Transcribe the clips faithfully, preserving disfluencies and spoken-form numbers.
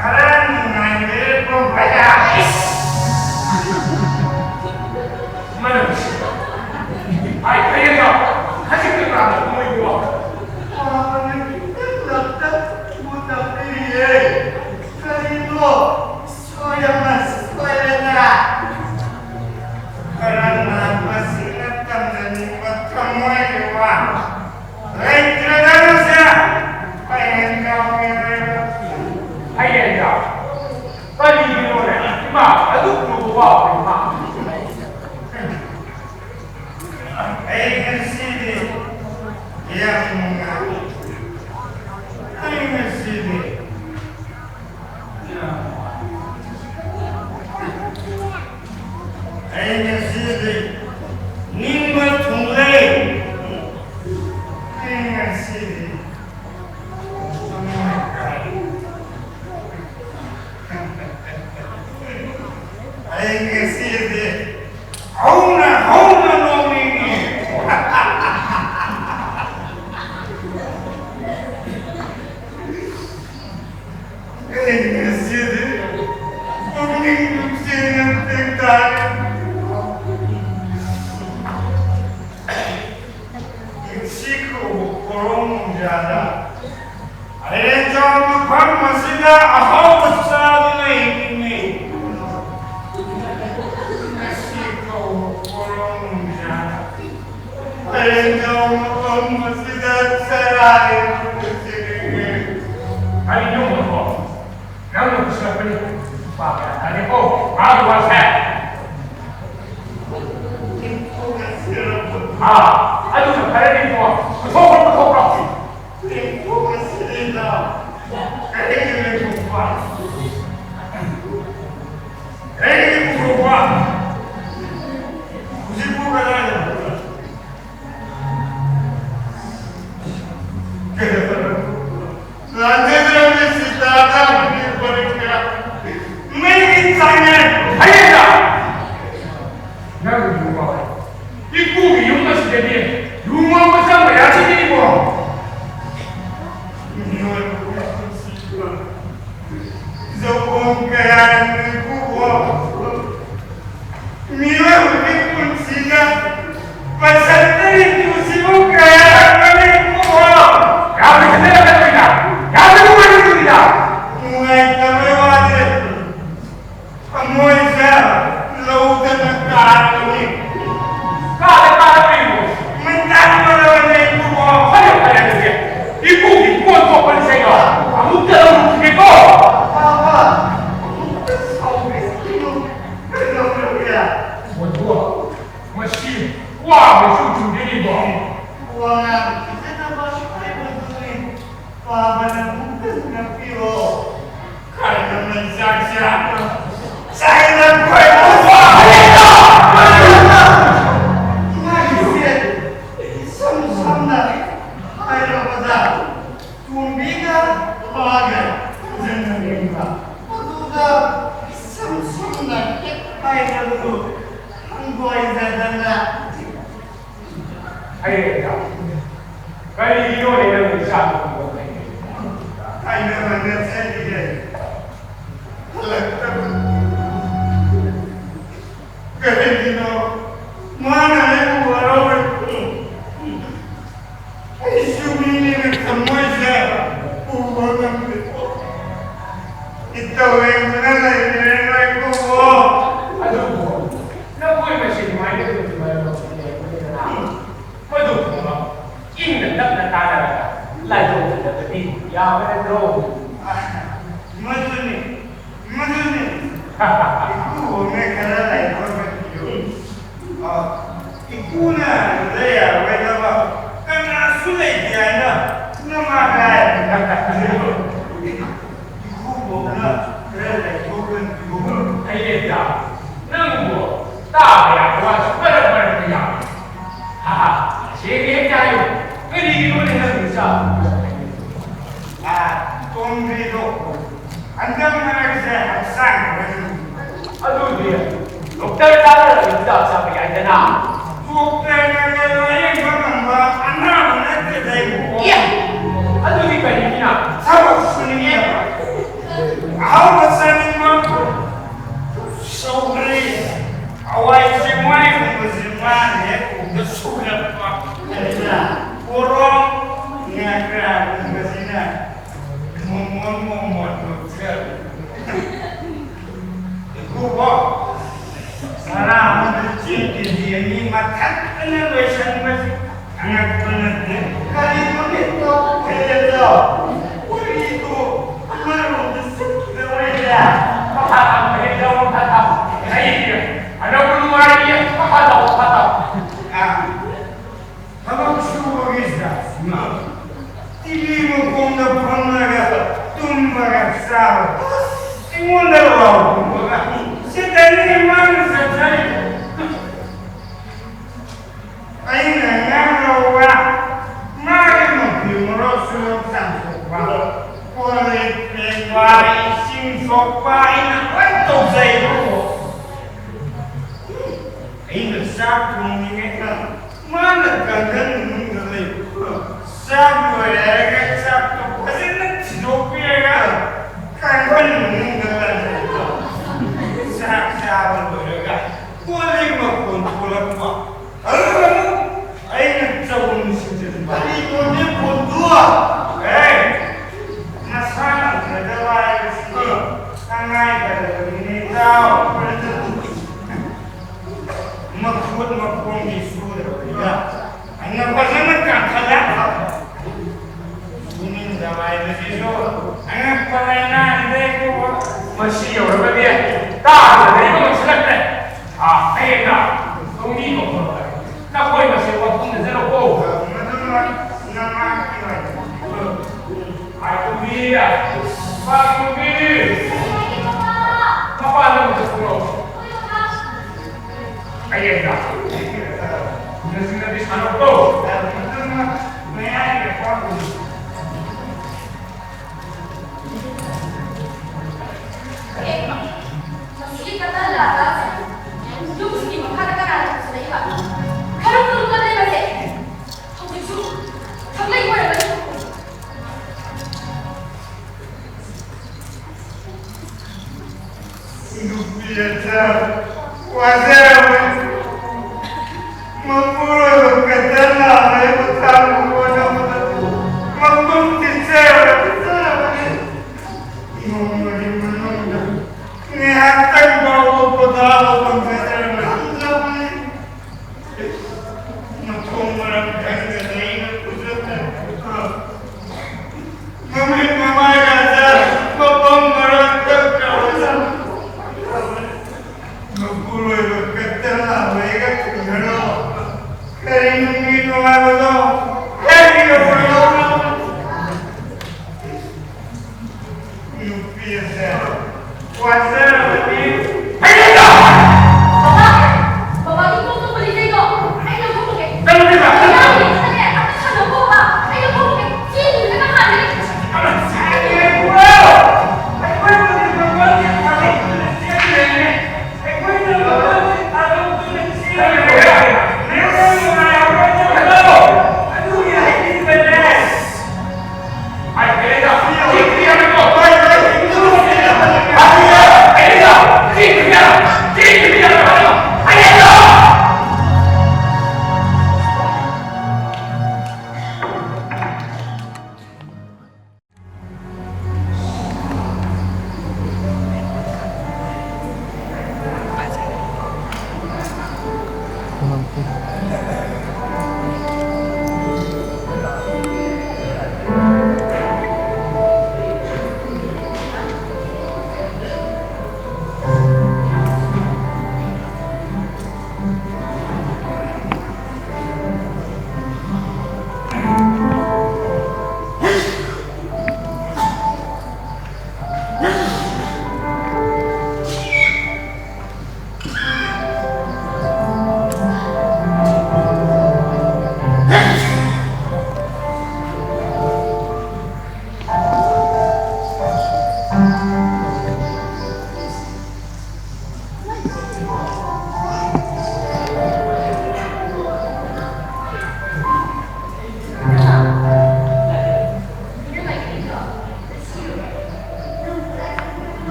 ꯈꯔ ꯅꯨꯡꯉꯥꯏꯕꯤꯔꯦꯀꯣ ꯚꯩꯌꯥ꯫ ꯃꯅꯝꯁꯤ꯫ ꯍꯥꯏ, ꯀꯩꯅꯣ? ꯈꯖꯤꯛꯇ ꯀꯥꯟꯗ ꯃꯣꯏꯕꯨ꯫ ꯍꯥꯟꯅ ꯈꯤꯇꯪ ꯂꯞꯇꯛ ꯄꯨ ꯇꯝꯕꯤꯔꯤꯌꯦ꯫ ꯀꯔꯤꯅꯣ? ꯁꯣꯏ ꯑꯃ ꯁꯣꯏꯔꯦꯗ꯫ ꯈꯔ ꯉꯥꯟꯕꯁꯤꯡꯅ ꯇꯝꯖꯅꯤꯡꯕ ꯊꯃꯣꯏꯒꯤ ꯋꯥ꯫ ꯂꯩꯇ꯭ꯔꯦꯗ ꯅꯪꯁꯦ꯫ ꯍꯌꯦꯡ ꯌꯥꯎꯒꯦ ꯍꯥꯏꯕ꯫ ꯍꯌꯦꯡ ꯌꯥꯎ꯫ ꯀꯔꯤꯒꯤꯅꯣꯅꯦ? ꯏꯃꯥ, ꯑꯗꯨꯛ ꯂꯨꯕ ꯋꯥꯕꯨ ꯏꯃꯥ꯫ ꯑꯩ ꯉꯁꯤꯗꯤ ꯌꯥꯝ ꯅꯨꯡꯉꯥꯏ꯫ ꯑꯩ ꯉꯁꯤꯗꯤ ꯌꯥꯝ ꯅꯨꯡꯉꯥꯏ꯫ ꯑꯩ ꯉꯁꯤꯗꯤ ꯅꯤꯡꯕ ꯊꯨꯡꯂꯦ꯫ ꯑꯩ ꯉꯁꯤꯗꯤ ꯊꯃꯣꯏ ꯀꯥꯏ꯫ ꯑꯩ ꯉꯁꯤꯗꯤ ꯍꯧꯅ ꯍꯧꯅ ꯅꯣꯛꯅꯤꯡꯉꯤ꯫ ꯑꯩ ꯉꯁꯤꯗꯤ ꯄꯨꯛꯅꯤꯡ ꯅꯨꯡꯁꯤꯅ ꯇꯦꯡꯇꯥꯔꯦ꯫ ꯁꯤ ꯀꯧꯕ ꯀꯣꯔꯧ ꯅꯨꯡꯖꯥꯗ ꯑꯔꯦꯟꯖꯥꯎ ꯃꯐꯝ ꯑꯁꯤꯗ ꯑꯍꯥꯎꯕ ꯆꯥꯗꯨꯅ ꯍꯤꯡꯉꯤ꯫ ꯁꯤ ꯀꯧꯕ ꯀꯣꯔꯧ ꯅꯨꯡꯖꯥꯗ ꯑꯔꯦꯟꯖꯥꯎ ꯃꯐꯝ ꯑꯁꯤꯗ ꯆꯔꯥ ꯍꯦꯟꯕ ꯄꯨꯟꯁꯤ ꯍꯤꯡꯉꯤ꯫ ꯀꯔꯤꯅꯣ ꯃꯗꯨꯕꯣ? ꯅꯪꯅ ꯄꯨꯁꯤꯜꯂꯛꯄꯅꯤ꯫ ꯅꯨꯄꯥ ꯒ꯭ꯌꯥꯟ ꯇꯥꯗꯦꯀꯣ꯫ ꯉꯥꯡꯕ ꯋꯥꯁꯦ꯫ ꯑꯥ, ꯑꯗꯨꯅ ꯐꯔꯅꯤꯀꯣ꯫ ꯄꯨꯊꯣꯛꯈ꯭ꯔꯣ, ꯄꯨꯊꯣꯛꯈ꯭ꯔꯣ꯫ ꯀꯔꯤꯒꯤ ꯄꯨꯊꯣꯛꯄ? ꯍꯧꯖꯤꯛꯄꯨ ꯀꯗꯥꯏꯗ? ꯄꯥꯕꯅ ꯑꯃꯨꯛꯇꯪ ꯉꯥꯛꯄꯤꯔꯣ꯫ ꯈꯔ ꯉꯟꯅ ꯆꯥꯛ ꯆꯥꯕ꯫ ꯆꯥꯛ ꯏꯟꯖꯥꯡ ꯈ꯭ꯋꯥꯏ ꯃꯔꯨ꯫ ꯃꯥꯒꯤꯁꯦ ꯏꯁꯝ ꯁꯝꯅ ꯍꯥꯏꯔꯕꯗ ꯇꯣꯝꯕꯤꯒ ꯃꯥꯒ ꯈꯪꯖꯟꯅꯅꯤꯡꯕ꯫ ꯑꯗꯨꯒ ꯏꯁꯝ ꯁꯝꯅ ꯍꯦꯛ ꯍꯥꯏꯔꯕꯗꯨ ꯍꯪꯒꯣꯏꯖꯗꯅ꯫ ꯍꯩꯔꯦꯗ꯫ ꯀꯔꯤꯒꯤꯅꯣꯅꯦ ꯅꯪ ꯏꯆꯥ ꯊꯣꯛꯄ ꯍꯩꯔꯦ? ꯍꯥꯏꯅ ꯍꯥꯏꯅ ꯆꯠꯂꯤꯌꯦ꯫ ꯍꯜꯂꯛꯇꯕ꯫ ꯀꯔꯤꯒꯤꯅꯣ? ꯃꯥꯅ ꯑꯩꯕꯨ ꯋꯥꯔꯧꯔꯤꯕꯗꯨ꯫ ꯑꯩꯁꯨ ꯃꯤꯅꯤꯅ ꯊꯃꯣꯏꯁꯦ ꯄꯨꯕ ꯉꯝꯗꯦ꯫ ꯏꯇꯧ ꯌꯦꯡꯗꯨꯅ ꯂꯩꯔꯦ ꯅꯣꯏ ꯏꯀꯨꯕꯣꯛ꯫ ꯑꯗꯨꯕꯨ ꯅꯈꯣꯏ ꯃꯁꯦꯟ ꯅꯨꯡꯉꯥꯏꯅꯗꯕꯒꯤ ꯃꯔꯝ ꯑꯃꯁꯨ ꯂꯩꯔꯝꯒꯅꯤꯗꯅ꯫ ꯃꯗꯨꯒꯨꯝꯕ ꯏꯪꯅ ꯇꯞꯅ ꯇꯥꯟꯅꯔꯒ ꯂꯥꯏꯊꯣꯛꯀꯗꯕꯗꯤ ꯌꯥꯕ ꯅꯠꯇ꯭ꯔꯣ? ꯃꯗꯨꯅꯤ, ꯃꯗꯨꯅꯤ꯫ ꯏꯀꯨꯕꯣꯛꯅ ꯈꯔ ꯂꯥꯏꯊꯣꯛꯍꯟꯕꯤꯌꯨ꯫ ꯑ, ꯏꯄꯨꯅ ꯑꯗꯨꯗ ꯌꯥꯔꯣꯏꯗꯕ ꯀꯅꯥꯁꯨ ꯂꯩꯇꯦ ꯍꯥꯏꯅ ꯅꯃꯥ ꯀꯥꯏ꯫ ꯏꯀꯨꯕꯣꯛꯅ ꯈꯔ ꯂꯩꯊꯣꯛꯍꯟꯕꯤꯌꯨ꯫ ꯑꯩ ꯂꯩꯇ, ꯅꯪꯕꯨ ꯇꯥꯕ ꯌꯥꯕ ꯋꯥꯁꯨ ꯃꯔꯛ ꯃꯔꯛꯇ ꯌꯥꯎꯏ꯫ ꯍꯥ ꯍꯥ, ꯁꯦꯡꯅ ꯍꯦꯛꯇ ꯍꯥꯏꯌꯨ, ꯀꯔꯤꯒꯤꯅꯣꯅꯦ ꯅꯪ ꯏꯆꯥ? ꯑꯥ, ꯇꯣꯝꯕꯤꯗꯣ ꯍꯟꯗꯛ ꯃꯔꯛꯁꯦ ꯍꯛꯆꯥꯡ ꯈꯔ ꯅꯨꯡꯉꯥꯏꯇꯦ꯫ ꯑꯗꯨꯗꯤ ꯗꯣꯛꯇꯔ ꯇꯥꯟꯅꯔꯒ ꯍꯤꯗꯥꯛ ꯆꯥꯕ ꯌꯥꯏꯗꯅ꯫ ꯗꯣꯛꯇꯔꯅ ꯂꯥꯌꯦꯡꯕ ꯉꯝꯕ ꯑꯅꯥꯕ ꯅꯠꯇꯦꯗ ꯏꯕꯨꯡꯉꯣ꯫ ꯑꯦ, ꯑꯗꯨꯗꯤ ꯀꯔꯤꯒꯤꯅ? ꯊꯕꯛ ꯁꯨꯅꯤꯡꯉꯦꯕ꯫ ꯑꯍꯥꯎꯕ ꯆꯥꯅꯤꯡꯕ꯫ ꯁꯧꯒ꯭ꯔꯤ, ꯍꯋꯥꯏ ꯆꯦꯡꯋꯥꯏꯒꯨꯝꯕꯁꯦ ꯃꯥꯅ ꯍꯦꯛ ꯎꯕꯗ ꯁꯧꯒꯠꯄ꯫ ꯑꯗꯨꯅ ꯄꯣꯔꯣꯝ, ꯉꯀ꯭ꯔꯥꯒꯨꯝꯕꯁꯤꯅ ꯃꯣꯃꯣꯟ ꯃꯣꯃꯣꯟ ꯅꯣꯛꯆꯕ꯫ ꯏꯀꯨꯕꯣꯛ, ꯆꯔꯥ ꯑꯃꯗ ꯆꯦꯡ ꯀꯦ ꯖꯤ ꯑꯅꯤ ꯃꯊꯛꯇꯅ ꯂꯣꯏꯁꯟꯕꯁꯤ ꯑꯉꯛꯄ ꯅꯠꯇꯦ꯫ ꯀꯔꯤꯅꯣꯅꯦ ꯇꯧꯔꯤꯗꯣ? ꯋꯥꯔꯤꯗꯣ ꯑꯃꯔꯣꯝꯗ ꯆꯠꯈꯤꯗꯧꯔꯦꯗ꯫ ꯃꯈꯥ ꯇꯥꯕ ꯍꯌꯦꯡ ꯂꯧꯔꯣ, ꯃꯈꯥ ꯇꯥꯕ꯫ ꯑꯩ ꯑꯅꯧꯕ ꯅꯨꯡꯉꯥꯏꯔꯤ, ꯃꯈꯥ ꯇꯥꯕ, ꯃꯈꯥ ꯇꯥꯕ꯫ ꯑꯥ, ꯊꯕꯛ ꯁꯨꯕꯒꯤ ꯇꯤꯚꯤ ꯃꯈꯣꯡꯗ ꯐꯝꯂꯒ ꯇꯨꯝꯕꯒ ꯆꯥꯕ, ꯑꯩꯉꯣꯟꯗ ꯂꯥꯎ ꯈꯣꯡꯕꯒ ꯁꯤꯗꯅꯤ ꯃꯥꯅ ꯆꯠꯊꯔꯤꯕ꯫ ꯑꯩꯅ ꯉꯥꯡꯂꯧꯕ ꯃꯥꯒꯤ ꯃꯐꯤ ꯃꯔꯣꯜ ꯁꯨꯔꯣꯛ ꯆꯥꯝꯊꯣꯛꯄ, ꯀꯣꯜ ꯂꯤꯛ ꯐꯦꯡꯕ, ꯏꯁꯤꯡ ꯁꯣꯛꯄ ꯑꯩꯅ ꯂꯣꯏ ꯇꯧꯖꯩꯕꯀꯣ꯫ ꯑꯩꯅ ꯆꯥꯛ ꯊꯣꯡꯉꯤꯉꯩꯗ ꯃꯥꯅ ꯀꯥꯡꯈꯟ ꯃꯅꯨꯡꯗ ꯂꯩꯕ꯫ ꯆꯥꯛ ꯂꯣꯏꯔꯦ ꯍꯥꯏꯔꯒ ꯆꯥꯛꯇꯣ ꯐꯖꯅ ꯊꯤꯗꯣꯛꯄꯤꯔꯒ ꯀꯥꯡꯈꯟ ꯃꯅꯨꯡꯗ ꯂꯩꯕ꯫ ꯆꯥꯛ ꯆꯥꯕ ꯂꯣꯏꯔꯒ ꯀꯣꯜ ꯂꯤꯛ ꯃꯈꯣꯟ ꯊꯣꯛꯂꯛꯄ꯫ ꯑꯗꯨꯒ ꯑꯃꯨꯛ ꯑꯩꯅ ꯆꯒꯨꯝ ꯁꯤꯡꯖꯤꯟꯕ꯫ ꯀꯔꯤꯅꯣꯅꯦ ꯐꯣꯟꯗꯨ? ꯑꯦ, ꯅꯁꯥꯅ ꯎꯖꯗꯕ ꯍꯥꯏꯕꯁꯤ ꯇꯉꯥꯏ ꯐꯗꯕꯅꯤꯅꯦ, ꯏꯇꯥꯎ꯫ ꯃꯈꯨꯠ ꯃꯈꯣꯡꯗꯤ ꯁꯨꯗꯕꯅꯤꯅ ꯑꯩꯅ ꯐꯖꯅ ꯀꯟꯈꯠꯂꯦ꯫ ꯁꯨꯅꯤꯡꯗꯕ ꯍꯥꯏꯕꯁꯤꯁꯨ ꯑꯉꯛꯄ ꯂꯥꯏꯅꯥꯅꯤꯗ ꯏꯕꯨꯡꯉꯣ꯫ ꯃꯁꯤ ꯌꯧꯔꯒꯗꯤ ꯇꯥꯗꯅ ꯂꯩꯕ ꯉꯝꯁꯤꯜꯂꯛꯇ꯭ꯔꯦ꯫ ꯑꯥ, ꯍꯌꯦꯡꯅ ꯇꯧꯃꯤ ꯃꯈꯣꯟ ꯅꯈꯣꯏ ꯃꯁꯦꯜ ꯋꯥꯐꯝ ꯅꯖꯔꯛꯑꯣ꯫ ꯃꯗꯨꯃꯛ ꯅꯃꯥꯒꯤ ꯑꯣꯏꯅ꯫ ꯄꯥꯏꯈꯣꯝꯕꯤ, ꯄꯥꯏꯈꯣꯝꯕꯤ꯫ ꯃꯄꯥꯟꯗ ꯑꯃꯨꯛꯇ ꯊꯣꯛꯂꯛꯑꯣ꯫ ꯍꯌꯦꯡꯅ ꯅꯆꯤꯟꯅꯗꯤ ꯁꯥꯟꯅꯧꯀꯣ꯫ ꯃꯗꯨꯃꯛ ꯃꯌꯥꯏꯒꯤ ꯑꯄꯥꯝꯕꯅꯤ꯫ ꯑꯦ, ꯃꯁꯤꯒꯤ ꯀꯇꯟ ꯂꯥꯛꯄ ꯌꯨꯝꯁꯤꯒꯤ ꯃꯈꯥꯗ ꯀꯅꯥꯅ ꯄꯨꯁꯤꯜꯂꯛꯏꯕ? ꯈꯔ ꯈꯨꯔꯨꯝꯕ ꯂꯩꯕꯁꯦ ꯍꯧꯖꯤꯛꯁꯨ ꯊꯝꯂꯩ ꯑꯣꯏꯔꯕꯅꯤ꯫ ꯅꯨꯄꯤ ꯑꯆꯥ ꯋꯥꯖꯔꯕꯅꯤ꯫ ꯃꯄꯨꯔꯣꯏꯕ ꯀꯇꯟ ꯂꯥꯛꯄ ꯑꯩꯕꯨ ꯊꯥꯡꯕ ꯍꯣꯠꯅꯕꯗ ꯃꯈꯨꯝ ꯊꯤꯟꯖꯔꯕꯅꯤ꯫ ꯅꯣꯡꯃꯒꯤ ꯃꯅꯨꯡꯗ ꯉꯥꯏꯍꯥꯛꯇꯪ ꯐꯥꯎꯕ ꯄꯣꯊꯥꯕ ꯐꯪꯖꯗ꯭ꯔꯕꯅꯤ꯫ ꯃꯊꯣꯡ ꯃꯔꯝ ꯈꯪꯗꯅ ꯑꯩꯅ ꯄꯨꯖꯈ꯭ꯔꯦ꯫ ꯃꯃꯤꯠ ꯃꯃꯥꯏꯒꯁꯦ ꯃꯐꯝ ꯃꯔꯥꯡ ꯈꯪꯗ꯭ꯔꯕꯅꯤ꯫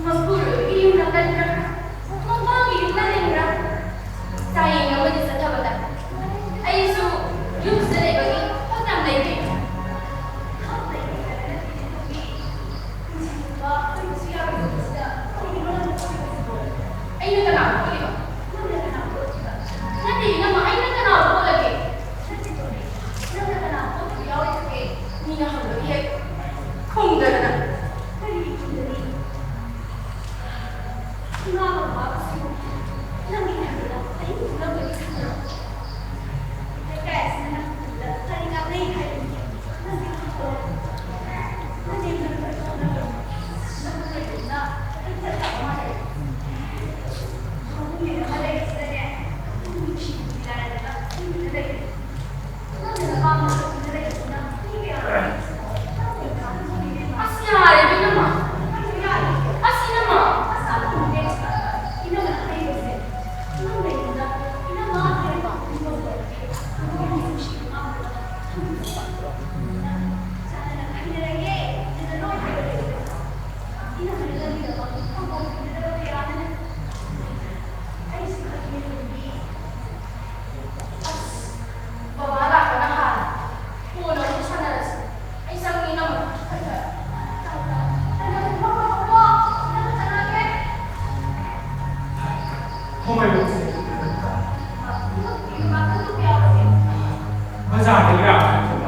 ꯃꯄꯨꯔꯣꯏꯕꯒꯤ ꯌꯨꯝꯗ ꯀꯟꯕ꯭ꯔꯥ? ꯃꯄꯥꯒꯤ ꯌꯨꯝꯗ ꯂꯦꯡꯕ꯭ꯔꯥ? ꯆꯥꯌꯦꯡ ꯑꯃꯗꯤ ꯆꯠꯊꯕ ꯇꯥꯏ꯫ ꯑꯩꯁꯨ ꯌꯨꯝꯁꯤꯗ ꯂꯩꯕꯒꯤ ꯄꯣꯠ ꯌꯥꯝ ꯂꯩꯇꯦ꯫ ꯄꯨꯟꯁꯤ ꯆꯨꯞꯄ ꯀꯣꯏꯕꯁꯨ ꯌꯥꯔꯣꯏꯗꯕꯁꯤꯗ ꯀꯔꯤꯒꯤꯅꯣ ꯅꯪꯅ ꯀꯣꯏꯔꯤꯕꯁꯤꯕꯣ? ꯑꯩꯅ ꯀꯅꯥꯕꯨ ꯀꯣꯏꯔꯤꯕ? ꯅꯪꯅ ꯀꯅꯥꯕꯨ ꯀꯣꯏꯔꯤꯕ? ꯅꯠꯇꯦ, ꯏꯅꯝꯃ, ꯑꯩꯅ ꯀꯅꯥꯕꯨ ꯀꯣꯜꯂꯒꯦ? ꯅꯠꯇꯦ, ꯅꯪꯅ ꯀꯅꯥꯕꯨ ꯀꯣꯜꯂꯒꯦ ꯌꯥꯎꯔꯤꯕꯒꯦ? ꯃꯤꯅ ꯍꯪꯕꯗꯤ ꯍꯦꯛ ꯈꯨꯝꯗꯗꯅ꯫ ꯀꯔꯤꯒꯤ ꯈꯨꯝꯗꯅꯤ? ꯏꯃꯥ ꯕꯕꯥꯕꯨꯁꯨ ꯅꯪꯒꯤ ꯍꯥꯏꯕꯗ ꯑꯍꯤꯡ ꯇꯨꯝꯂꯝꯕꯒꯤ ꯈꯟꯕ꯭ꯔꯣ? ꯂꯩꯀꯥꯏ ꯑꯁꯤꯅ ꯅꯪ ꯎꯕꯗ ꯀꯔꯤ ꯀꯥꯟꯅꯩ ꯍꯥꯏꯕꯅꯤ? ꯅꯪꯗꯤ ꯈꯪꯕ꯭ꯔꯣ? ꯅꯪꯗꯤ ꯅꯪ ꯅꯪ ꯅꯪ ꯅꯪ ꯂꯩꯕꯅ ꯈꯤꯇꯪ ꯆꯠꯇꯕ ꯃꯥꯜꯂꯦ꯫ ꯃꯕꯨꯡ ꯑꯃ ꯂꯩꯔꯤꯁꯤꯗꯅꯦ, ꯅꯨꯡꯁꯤꯕꯗꯤ ꯂꯥꯏꯔꯗꯅ ꯌꯨꯝꯗ ꯂꯩꯔꯤ꯫ ꯑꯁ, ꯌꯥꯔꯦ, ꯏꯕꯦꯝꯃ꯫ ꯑꯁ, ꯏꯅꯝꯃ꯫ ꯑꯁ, ꯕꯕꯥ ꯂꯥꯛꯄꯅ ꯍꯥꯜꯂꯦ꯫ ꯀꯣꯟꯅ ꯑꯃꯨꯛ ꯁꯥꯟꯅꯔꯁꯤ꯫ ꯑꯩ ꯆꯪꯉꯤ, ꯏꯅꯝꯃ꯫ ꯕꯖꯥꯔꯗꯒꯤꯔꯥ?